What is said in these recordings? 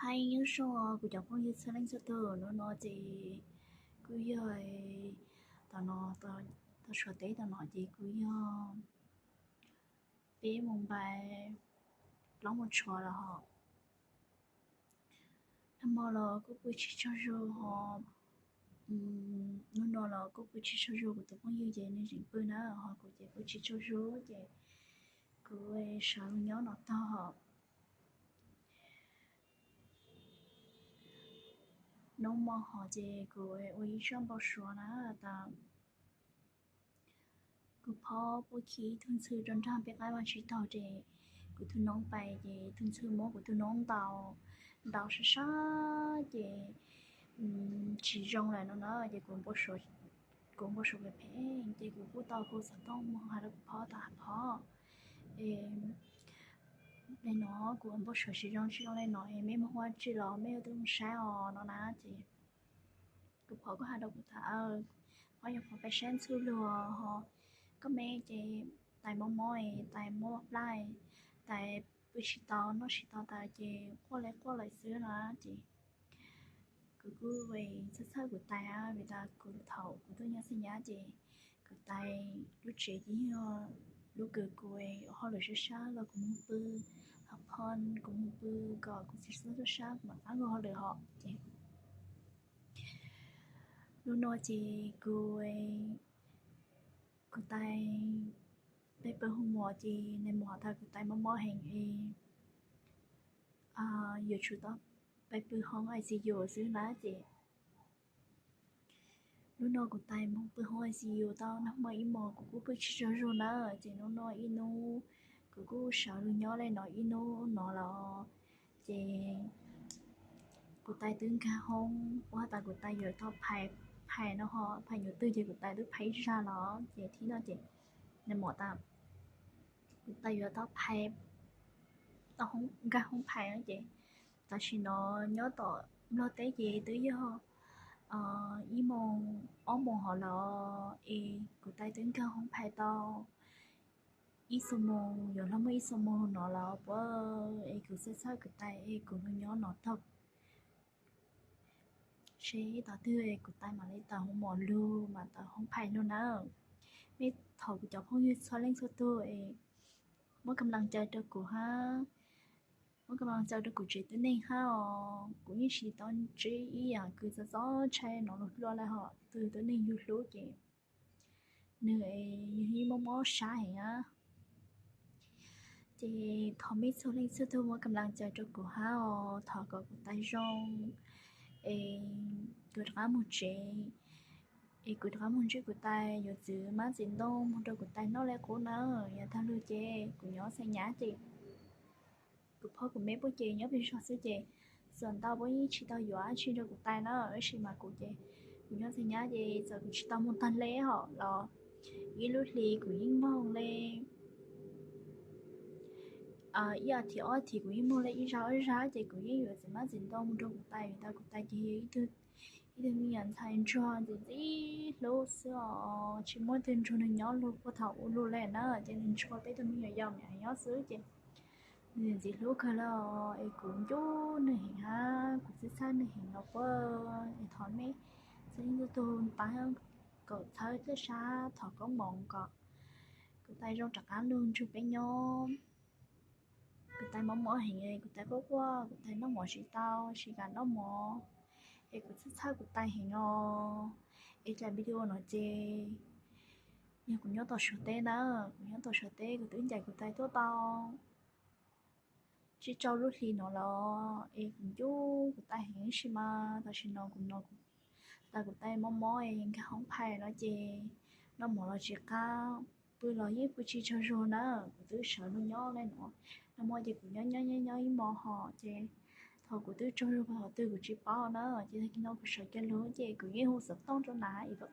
Hais nyob zoo kuv cov phooj ywg txhua leej txhua tus, hnub no ces kuj yog tam no tau suav teb tam no ces kuj yog peb moos npaim plaub moos tshuav lawm hos. Nag hmo los kuj pw tsis tsaug zog hos, hnub no los kuj pw tsis tsaug zog, kuv tus phooj ywg ces nws tseem pw na hos kuv ces pw tsis tsaug zog ces kuv sawv los nyob no tag hos. Hnub mo hos ces kuv ua ib zaj npau suav na, tas kuv phob puab khi ib tug ntxhw rau nraag peb qaib vaj tsib taug ces kuv tus noob pais ces tus ntxhw muab kuv tus noob ntaus, ntaus sab sab ces tsis zoo lawm no na ces kuv npau suav phem phem ces kuv kuj tau hu xov tooj mus hais rau kuv phob tas, Phob, le no kuv npau suav tsis zoo tsis zoo le no es mej moog ua dlaab tsi los mej yuav tuaj saib os no na ces kuv phob kuj hais rau kuv tas, Phob yog phob peb saib ntxhw lug hos, koj me ces tais mob mob, tais muab plab, tais pw tsis tau noj tsis tau tas ces quaj le quaj lawm xwb na ces kuv kuj txhawj txhawj kuv tais vim tas kuv thaum kuv tuaj nyob Xais Nyab ces kuv tais lub tsev ces yog lub kws kuv ua hauj lwm sab sab los kuv moog pw, hab phob kuv moog pw kom kuv txiv xwb tuaj sab kuv mam qaab lug hauj lwm hos ces hnub no ces kuv, kuv tais, peb pw hu mos ces nais mos has tas kuv tais mob mob heev es yuav tsum tau peb pw hoob I C U xwb na ces hnub no kuv tais moog pw hoob I C U tau nag hmo ib mos kuv kuj pw tsis tsaug zog na ces hnub no ib hnub kuv kuj sawv lug nyob le no ib hnub no los ces kuv tais twb nkaag hoob, ua has tas kuv tais yuav tau phais, phais no hos phais nyuas twg ces kuv tais twb phais ib zag los ces thib no ces nais mos tas kuv tais yuav tau phais, tau nkaag hoob phais no ces tam sim no nyob tom Nplog teb ces twb yog ib moos ob moos hov los es kuv tais twb nkaag hoob phais tau ib xuab moos, yuav luag muaj ib xuab moos no los puab es kuv txhawj txhawj kuv tais es kuv lug nyob no tau seb tom twg kuv tais mam li tawm hoob mos lug mam tawm hoob phais lug na. Mej thov kuv cov phooj ywg txhua leej txhua tug es muab kam laas cai rau kuv hab, muab kam laas cai rau kuv tsev tuab neeg hab os. Kuv yeej tsis tau ntsib ib yaam kws txom txom tshai no lug dlua le hos, tug tuab neeg yug hlub ces nwg yeej mob mob sab heev na. Ces thov mej txhua leej txhua tug muab kam laas cai rau kuv hab os, thov kom kuv tais zoo es kuv rov qab moog tsev es kuv rov qab moog ntsib kuv tais, yuav txwv mab txwv ntoo moog rau kuv tais noj le qub na. Yav taag lug ces kuv nyob Xais Nyab ces kuv phob kuv meb puab ces nyob peg zog xwb ces txawm ntau puab yeej tsis tau yuav dab tsi rau kuv tais na, tab sis mas kuv ces kuv nyob Xais Nyab ces txawm kuv tsis tau moog taag le hos los ib lub hli kuv yeej moog le ib as thiv ob as thiv kuv yeej moog le ib zag ob zag ces kuv yeej yuav txwv mab txwv ntoo moog rau kuv tais, vim tas kuv tais ces yog ib tug me nyuam ntxhais ntsuag ntxim ntxim hlub xwb os, tsis muaj tug ntsuag nws nyob lug puag thaum ub lug le na, ces nws ntsuag peb tug me nyuam yaus nyob xwb ces nws ntxim hlub kawg le os. Es kuv nco nws heev hab kuv txhawj txhawj nws heev los puab es thov mej txhua leej txhua tug paab kom txhawb txhawj sab thov koob moov kom kuv tais zoo rov qab lug nrug peb nyob. Kuv tais mob mob heev, kuv tais quaj quaj, kuv tais noj mov tsis tau, tsis kam noj mov, es kuv txhawj txhawj kuv tais heev os. Es daim video no ces yog kuv nyob tom Suav teb na, kuv nyob tom Suav teb kuv twb ncaim kuv tais tuaj tau tsib rau lub hli no los es kuv nco kuv tais heev, tab sis mas tam sim no kuv no kuv tas kuv tais mob mob es nkaag hoob phais no ces noj mov los tsis qab, pw los yeej pw tsis tsaug zug na. Kuv twb sawv lug nyob le no, nag hmo ces kuv nyob nyob nyob nyob ib hmo hos ces thaum kuv twb tsaug zug puag thaum twg kuv tsis paub na, ces tag kis no kuv sawv kiag lug ces kuv yeej hu xov tooj rau na es puab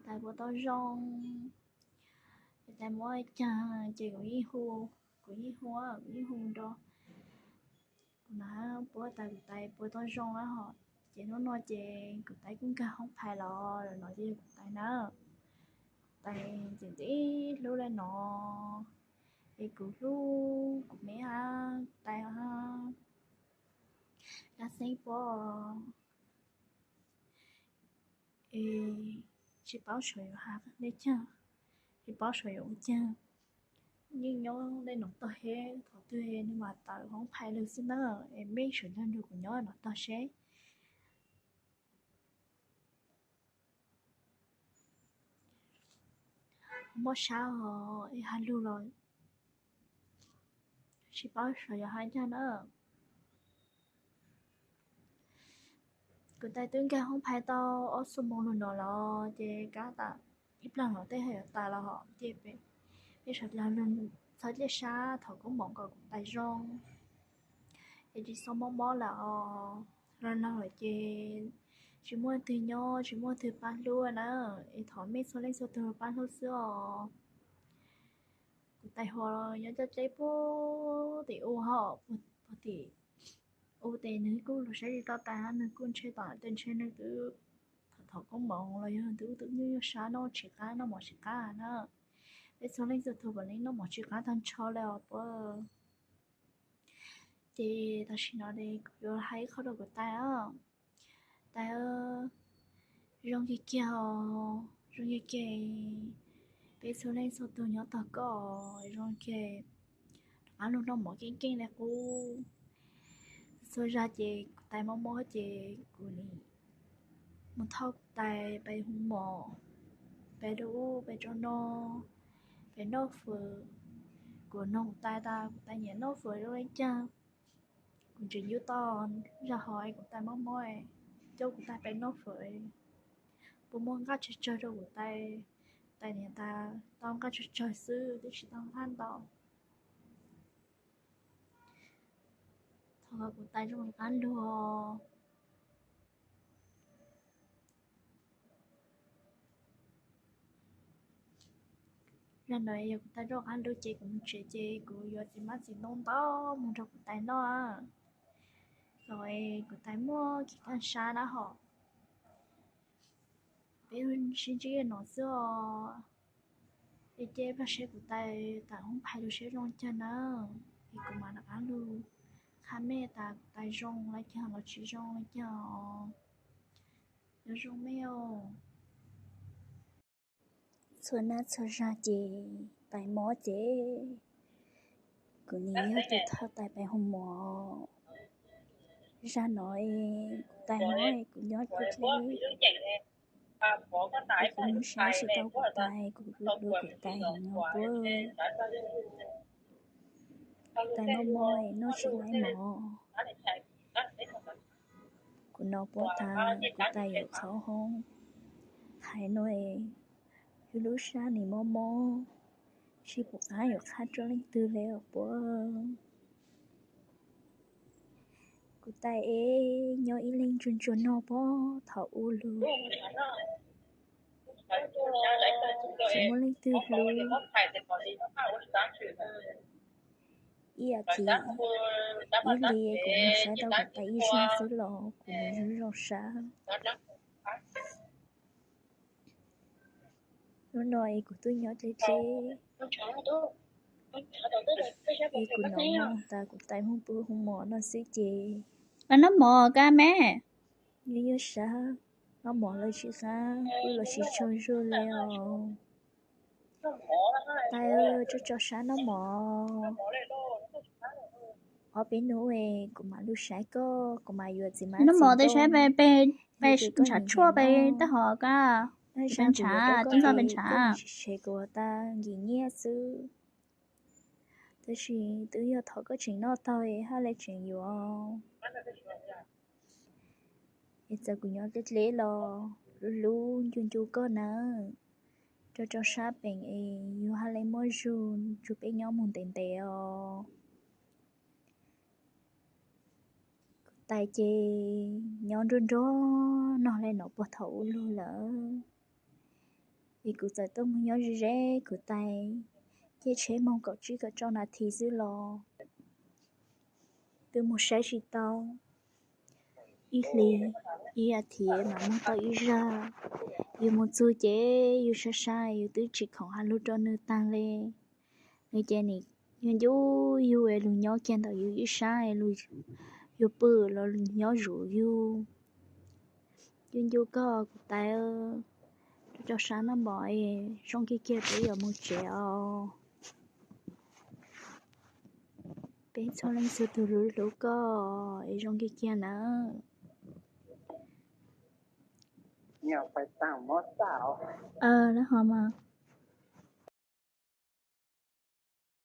tas puas tau zoo, es tais mob caag ces kuv yeej hu, kuv yeej hu, kuv yeej hu rau kuv na, puab tas kuv tais puas tau zoo na hos. Ces hnub no ces kuv tais kuj nkaag hoob phais los no ces yog kuv tais na, kuv tais ntxim ntxim hlub le no, es kuv hlub kuv meb hab kuv tais hab. Dab xeeb puab, es tsis paub saib yuav has li caag, tsis paub saib yuav ua caag. Yeej nyob dej no tog seb thaum twg nws mam tawm hoob phais lug xwb na. Es mej sawv daws nrug kuv nyob no tog seb. Mob sab os, es has lug los tsis paub saib yuav has caag na. Kuv tais twb nkag hoob phais tau ob xuab moos lug no los ces kab tas ib plag no tej haj yuav tas los hos ces peb sawv daws txhob ciaj sab, thov koob moov kom kuv tais zoo, es tsis txhob mob mob lawm os. Los laug lawm ces tsis muaj twg nyob, tsis muaj twg pab hlub na, es thov mej txhua leej txhua tug pab hlub xwb os. Kuv tais hluas nyob caj dleb puag tim u hos, puag tim u tes nws kuj lug saib tsis tau tais, nws kuj ntshe tom tej ntshe nws twb thov thov koob moov los yog twb ub twb nyuaj nyuaj sab, noj tsis qab noj mov tsis qab na. Peb txhua leej txhua tug puav leej noj mov tsis qab tag nrho li os puab. Ces tam sim no kuv yuav hais ib qho rau kuv tais os. Tais, zoo kiag kiag os, zoo kiag kiag. Peb txhua leej txhua tug nyob tog koj zoo kiag, rov qab lug noj mov keej keej li qub. Txhua zag ces kuv tais mob mob ces kuv nim mus thauj kuv tais pais hu mom, pais rau ub pais rau no, pais noj fawm. Kuv noog kuv tais tas kuv tais nyiam noj fawm zoo le caag. Kuv tseem yug tau zag hov es kuv tais mob mob, coj kuv tais pais noj fawm, puas muaj nqaj tsawg tsawg rau kuv tais. Kuv tais niam tas tau nqaj tsawg tsawg xwb twb tsis tau nqaj ntau. Thov kuv tais zoo qab lug. Zag no yog kuv tais zoo qab lug ces kuv mus tsev ces kuv yuav txiv hmab txiv ntoo ntau mus nrog kuv tais noj. Los kuv tais muaj kev kaj sab na hos. Peb sib ntsib no xwb os. Es cia peb saib kuv tais tawm hoob phais lug saib zoo caag na, es kuv mam rov qab lug qha mej tas kuv tais zoo le caag los tsis zoo le caag os. Nyob zoo mej os. Txhua nab txhua zag ces tais mob ces kuv nim yog tus thauj tais pais hu mom. Zag no kuv tais mob kuv nyob kuv dleb, kuv mus saib tsis tau kuv tais, kuv hlub hlub kuv tais heev no puab. Kuv tais mob mob noj tsis laib mov. Kuv no puab tas kuv tais yuav qhauv hoob, hais no es yus lub sab nim mob mob, tsis pum qab yuav qha rau leej twg li os puab. Kuv tais es nyob ib leeg ntsuag ntsuag no puab thaum ub lug, tsis muaj leej twg hlub. Ib as thiv ib hlis kuv mus saib tau kuv tais ib zaug xwb los kuv nim zoo zoo sab. Hnub no es kuv tub nyob dleb dleb, es kuv hnov tas kuv tais moog pw hu mom no xwb ces, noj mov kab me, nyuaj nyuaj sab, noj mov los tsis qab, pw los tsis tsaug zug li os. Tais, tso tso sab noj mov. Ob peb hnub kuv mam lug saib koj, kuv mam yuav txiv hmab txiv ntoo, peb ntshav tshuaj peb tej hov kab, peb ntshav, tub ntxawg peb ntshav, kuv tas nkim nyiaj xwb. Tab sis twb yog thov koj tseem noj tau hab le tseem yuav. Es txawm kuv nyob dleb dleb los lub lub ncu ncu koj na, rau rau sab peem es yus hab le muaj zug nrug peb nyob moog ntev ntev os. Kuv tais ces nyob nruab nruab no le nuav puag thaum ub lug lawm. Es kuv txawm tuaj moog nyob ze ze kuv tais, caij tsheb moog kaum tsib kaum rau nas this xwb los twb moog saib tsis tau. Ib hlis, ib as thiv mam moog tau ib zag. Yus moog txug ces yus sab sab yus twb tsis khoom has lug rau nws taag le. Nws ces nim ncu ncu yug es lug nyob kiag ntawm yus ib sab es lug Yus pw los nyob zuj zus. Ncu ncu koj kuv tais, rau rau sab no npom es zoo kiag kiag peb yuav mus tsev os. Peb txhua leej txhua tus hlub hlub koj es zoo kiag kiag nawb. Lab ho mas.